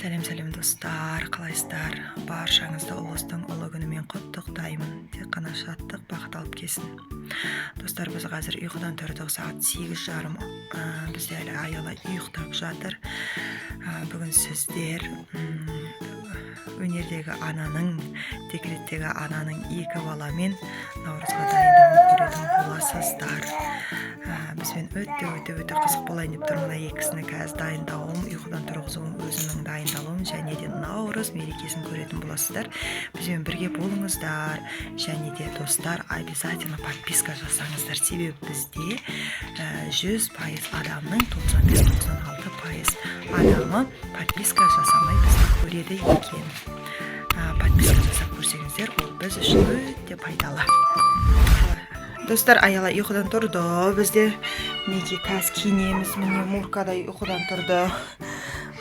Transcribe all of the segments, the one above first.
Сәлем, сәлем, достар! Қалайсыздар? Баршаңызды Ұлыстың ұлы күнімен құттықтаймын. Тек қана шаттық, бақыт алып келсін. Достар, біз қазір ұйқыдан тұрдық, сағат 8:30. Бізде әлі Аяла ұйықтап жатыр. Бүгін сіздер өнердегі ананың, декреттегі ананың екі баламен наурызға дайындығын көретін боласыздар. Бізбен өте, өте, өте қызық болайын деп тұр. Мына екісini қазір дайындауым, ұйқыдан тұрғызуым, өзімнің дайындалуым және де наурыз мерекесін көретін боласыздар. Бізбен бірге болыңыздар. Және де, достар, обязательно подписка жасаңыздар, себебі бізде 100% адамның 95-96% адамы подписка жасамай бізді көреді екен. Подписка жасап көрсеңіздер, ол біз үшін өте пайдалы. Достар, Аяла ұйқыдан тұрды. Бізде, мінекей, қазір киінеміз. Міне, Мурка да ұйқыдан тұрды,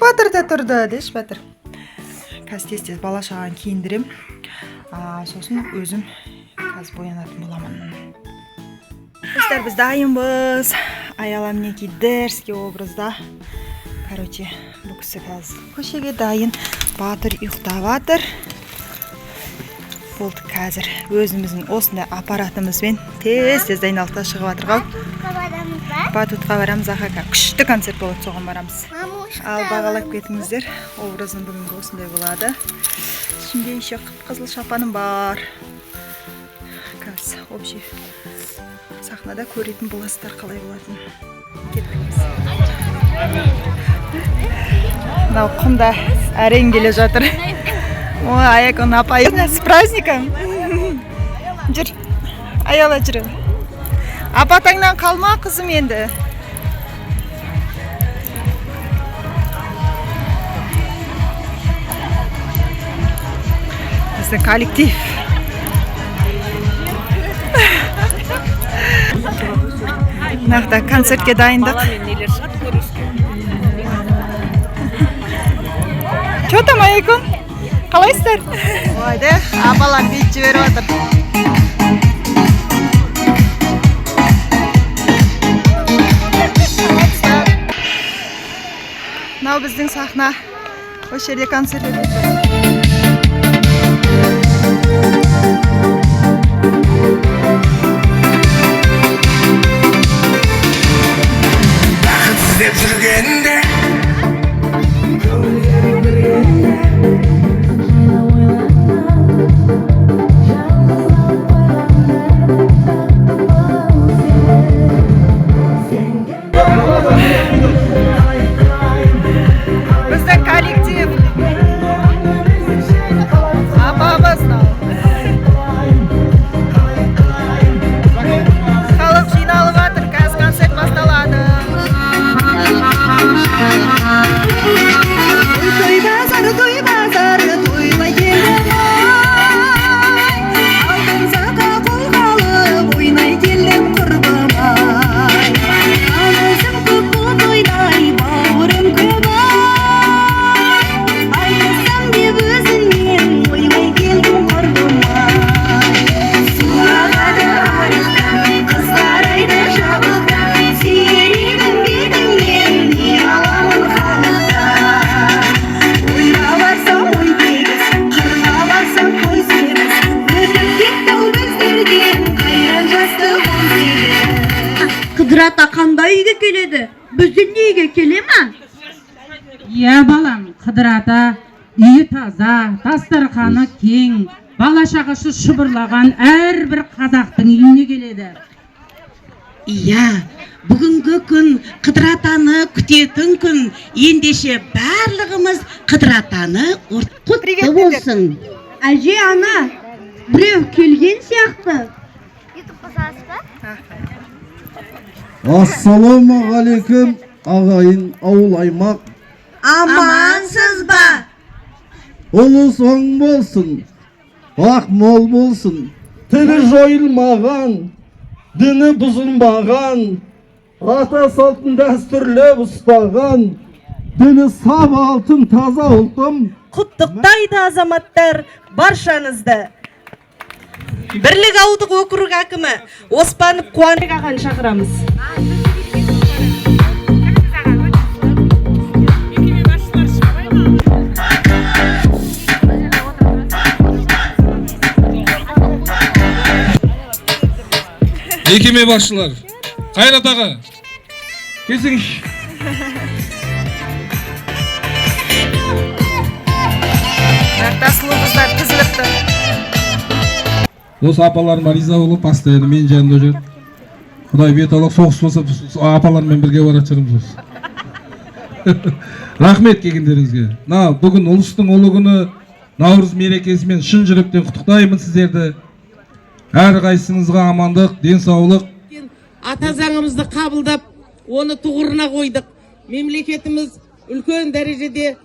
Батыр да тұрды деші. Батыр, қазір тез тез бала шағаны киіндірем, сосын өзім қазір боянатын боламын. Достар, біз дайынбыз. Аяла, мінекей, дерзкий образда. Короче, бұл кісі қазір көшеге дайын. Батыр ұйықтап жатыр. Болды, қазір өзіміздің осындай аппаратымызбен тез тез дайындалып та шығып жатыр ғой. Батутқа барамыз ба? Батутқа барамыз, аха. Күшті концерт болады, соған барамыз. Мамушка. Ал бағалап кетіңіздер, образым бүгінгі осындай болады. Ішінде еще қып қызыл шапаным бар. Қазір общий сахнада көретін боласыздар қалай болатынын. Кеттік біз. Мынау құмда әрең келе жатыр. Ой, Аякон апай, с праздником! Жүр, Аяла, жүр. Апатаңнан қалма, қызым, енді. Біздің коллектив. Мына концертке дайындық. Нелер шығады, көресің. Че там, Аякон? Қалайсыздар? Ой, да, апалар бүйтіп жіберіп жатыр. Мынау біздің сахна. Осы жерде концерт өтеді. Бақыт іздеп жүргенде. Біздің коллектив. Апамыз мынау. Халық жиналып жатыр, қазір концерт басталады. Той базар, той базар, тойлай келдім ай. Алтын сақа қолға алып, ойнай келдім, құрбым ай. Танысым көп бұл тойдай, бауырым көп ай. Айтысам деп өзіңмен ойлай келдім, құрбым ай. Су ағады арықтан, қыз қарайды жабықтан. Сүйер едім бетіңнен, не аламын халықтан? Ойға барсам ой тегіс, қырға барсам қой семіз. Өтіп кетті-ау біздерден қайран жастық 18. Қыдыр ата қандай үйге келеді? Біздің үйге келе ма? Иә, балам, Қыдыр ата үйі таза, дастарханы кең, бала шағасы шұбырлаған әрбір қазақтың үйіне келеді. Иә, бүгінгі күн Қыдыр атаны күтетін күн. Ендеше барлығымыз Қыдыр атаны құтты Привет, болсын. Әже, ана, біреу келген сияқты. Ютуб қосасыз ба? Ассалаумағалейкум, ағайын, ауыл аймақ. Амансыз ба? Ұлыс оң болсын, ақ мол болсын. Тілі жойылмаған, діні бұзылмаған, ата салтын дәстүрлеп ұстаған, діні сап алтын таза ұлтым. Құттықтайды, азаматтар, баршаңызды. Бірлік ауылдық округ әкімі Оспанов Қуаныш ағаны шақырамыз. Мекеме басшылар. Қайрат аға, келсеңізші. Жақта сұлу қыздар тізіліп тұр. Осы апаларыма риза болып, постоянно менің жанымда жүреді. Құдай бет аулақ, соғыс болса, біз апалармен бірге баратын шығармыз осы. Рахмет келгендеріңізге. Мына бүгін ұлыстың ұлы күні, Наурыз мерекесімен шын жүректен құттықтаймын сіздерді. Әрқайсыңызға амандық, денсаулық. Ата заңымызды қабылдап, оны тұғырына қойдық. Мемлекетіміз үлкен дәрежеде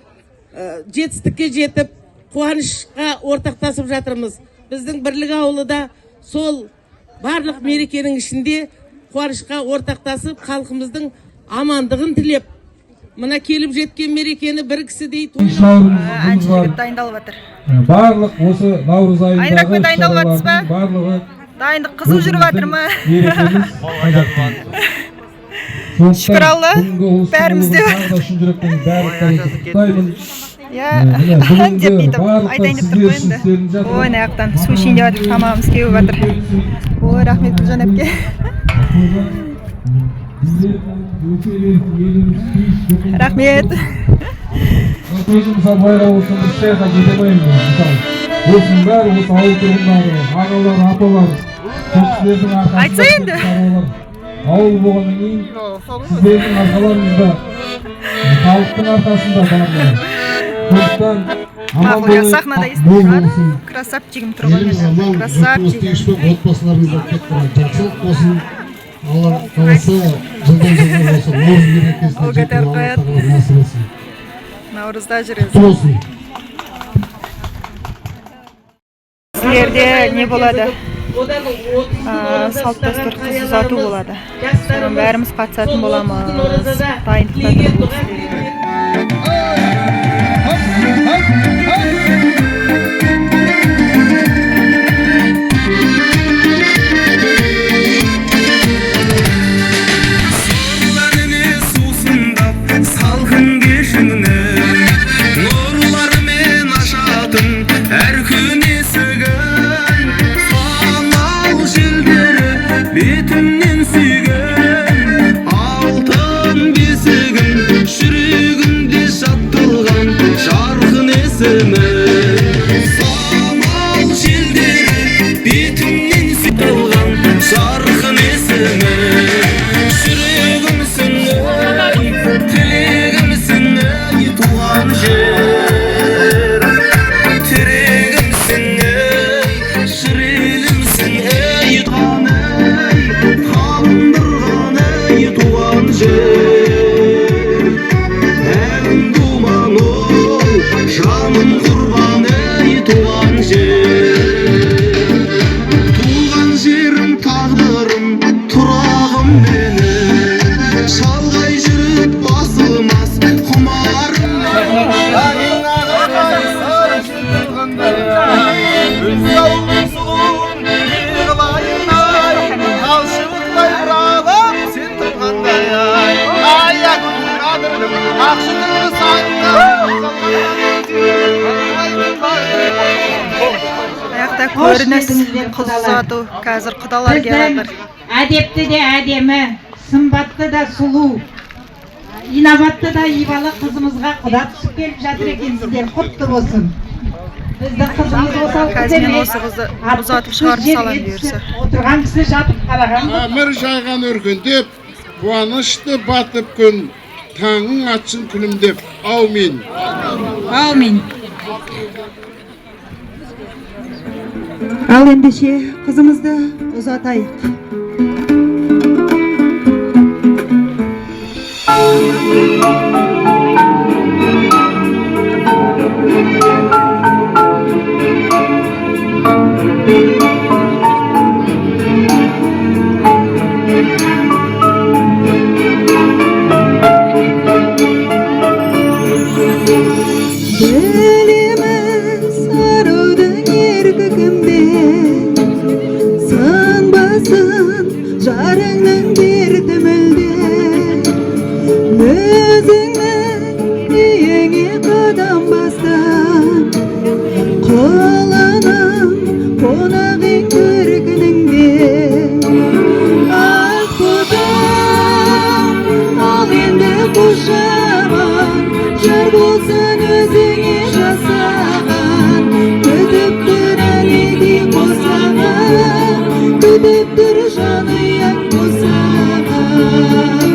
жетістікке жетіп, қуанышқа ортақтасып жатырмыз. Біздің Бірлік ауылы да сол барлық мерекенің ішінде қуанышқа ортақтасып, халқымыздың амандығын тілеп, мына келіп жеткен мерекені бір кісідей Әнші жігіт дайындалып жатыр. Барлық осы Наурыз Айнұр айындағы апай, дайындалып жатсыз ба? шаралардың барлығы Дайындық қызу жүріп жатыр ма? мерекеміз қазақтың. Сондықтан Шүкір Алла, бүгінгі ұлыстың бәріміз де ұлы күні тағы да шын жүректен барлықтарыңызды құттықтаймын. Иә, Міне, деп бүгінгі бүйтіп барлықтар айтайын деп сіздер тұр ғой үшін енді. істелініп жатыр. Ой, мына жақтан су ішейін деп жатыр, тамағымыз кеуіп жатыр. Ой, рахмет, Гүлжан әпке. Рахмет. Өзім, мысалы, байға болсам, бір шайға жете алмаймын мен, мысалы. Осының бәрі осы ауыл тұрғындары, ағалар, апалар, сол кісілердің арқасында Айтса енді. шаруалар. Ауыл болғаннан кейін сіздердің арқаларыңызда, халықтың арқасында барлығы. Сондықтан аман Мақұл, болайық, сахнада мол естіп тұрады. болсын. Красавчигім тұр ғой Еліміз менің. аман, жұртымыз Красавчигім. тыныш болып, отбасыларымызда тек қана жақсылық болсын. Алла қаласа, жылдан жылға осы Наурыз мерекесіне Ол жетуге көтеріп Алла қояды. тағала нәсіп етсін. Наурызда жүресіз. Құтты болсын. Сіздерде не болады? Одан 30 күн ораза Салт дәстүр ұстаған қыз ұзату қарияларымыз, болады. жастарымыз Соған бәріміз қатысатын сол 30 күн боламыз. оразада Дайындықта тілеген тұрмыз. дұға тілегімен Әніне сусындап салқын кешіңнің, нұрларымен ашатын әр күн есігін. Самал желдері бетімнен сүйген, алтын бесігім, жүрегімде жатталған жарқын есімім. Самал желдері бетімнен сүйген, жарқын есімім. Жүрегімсің, ей, тілегімсің, ей, туған жер. Тірегімсің, ей, шіренімсің, ей, туған, ей, табындырған, ей, туған жер. Әнім думан ол, жаным құрбан, ей, туған жер. Туған жерім тағдырым, тұрағым менің, шалғай жүріп басылмас құмарым. Аяқта көрініс қыз ұзату. Қазір құдалар келіп Біздің жатыр. әдепті де әдемі, сымбатты да сұлу, инабатты да ибалы қызымызға құда түсіп келіп жатыр екенсіздер. Құтты болсын. Біздің қызымыз осал қыз Қазір мен емес. осы қызды Артық ұзатып кісі шығарып жерге саламын түсіп, бұйырса. отырған кісі жатып қараған. Әмір жайған өркендеп, қуанышты батып күн, таңың атсын күлімдеп. Аумин. Аумин. Ал ендеше қызымызды ұзатайық. Білеміз арудың еркі кімде, сынбасын жарыңның дерті мүлде. Өзіңнің үйіңе қадам бастап, құлыным, қонақ ең төркініңде. Болсын өзіңе жасаған, күтіп тұр әнекей қосаған, күтіп тұр жанұяң босаған.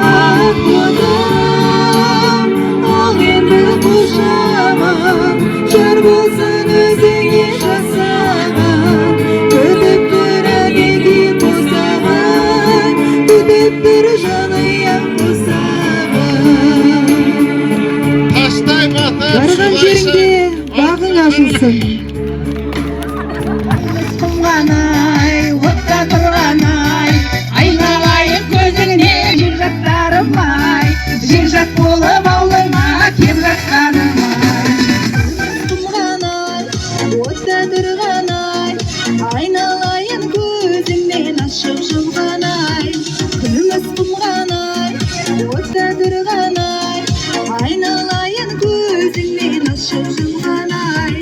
Ақ ботам, ал енді қошаман, жар болсын өзіңе жасаған, күтіп тұр әнекей қосаған, күтіп тұр жанұяң босаған. Тастай батып Барған жеріңде бағың ашылсын. Құмғанай, отта тұрғанай, айналайын көзіңне жекжаттарым ай, жекжат болып ауылыма кеп жатқаным ай. Құмғанай, отта тұрғанай, айналайын көзіңнен ашып жұмғанай. Күміс құмғанай, отта тұрғанай, айналайын көзіңнен ашып жұмғанай.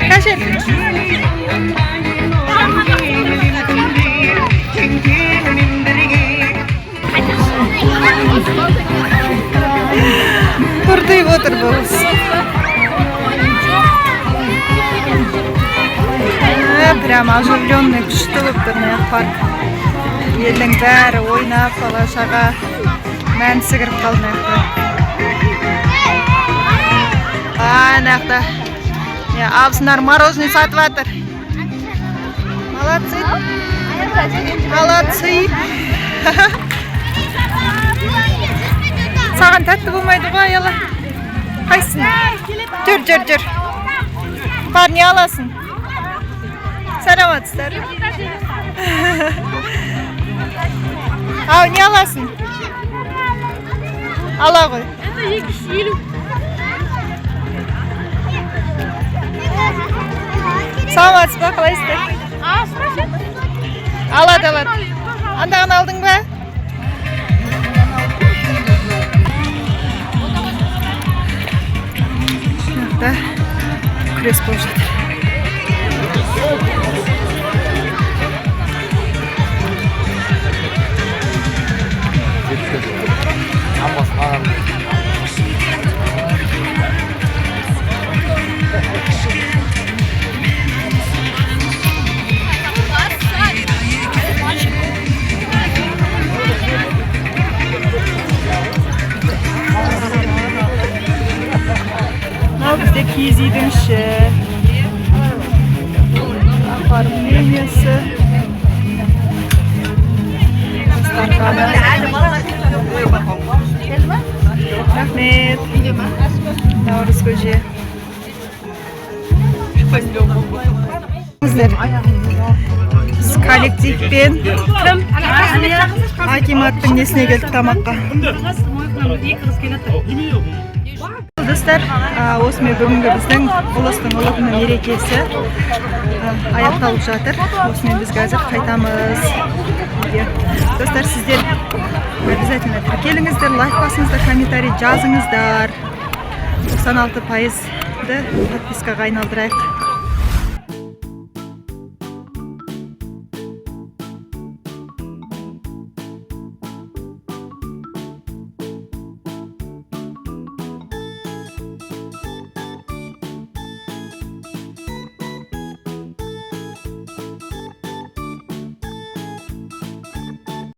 Кәшер. Бұрдиып отыр бұл. Прям оживленный, күшті болып тұр мына парк. Елдің бәрі ойнап, бала шаға мәнісі кіріп қалды мына жақта. Ана жақта. Иә, абысындар мороженое сатып жатыр. Молодцы. Молодцы. Саған тәтті болмайды ғой, Аяла. Қайсысын? Жүр, жүр, жүр. Бар, не аласың? Саламатсыздар. Ау, не аласың? Ала ғой. Саламатсыз ба, қалайсыздар? Алады, алады. Андағын алдың ба? Мына жақта күрес болып жатыр. Мынау бізде киіз үйдің іші. Оформлениесі. Дастарханы. Рахмет. Наурыз көже. Біз коллективпен акиматтың несіне келдік тамаққа. Достар, осымен бүгінгі біздің ұлыстың ұлы күні мерекесі аяқталып жатыр. Осымен біз қазір қайтамыз үйге. Достар, сіздер обязательно тіркеліңіздер, лайк басыңыздар, комментарий жазыңыздар. 96%-ды подпискаға айналдырайық.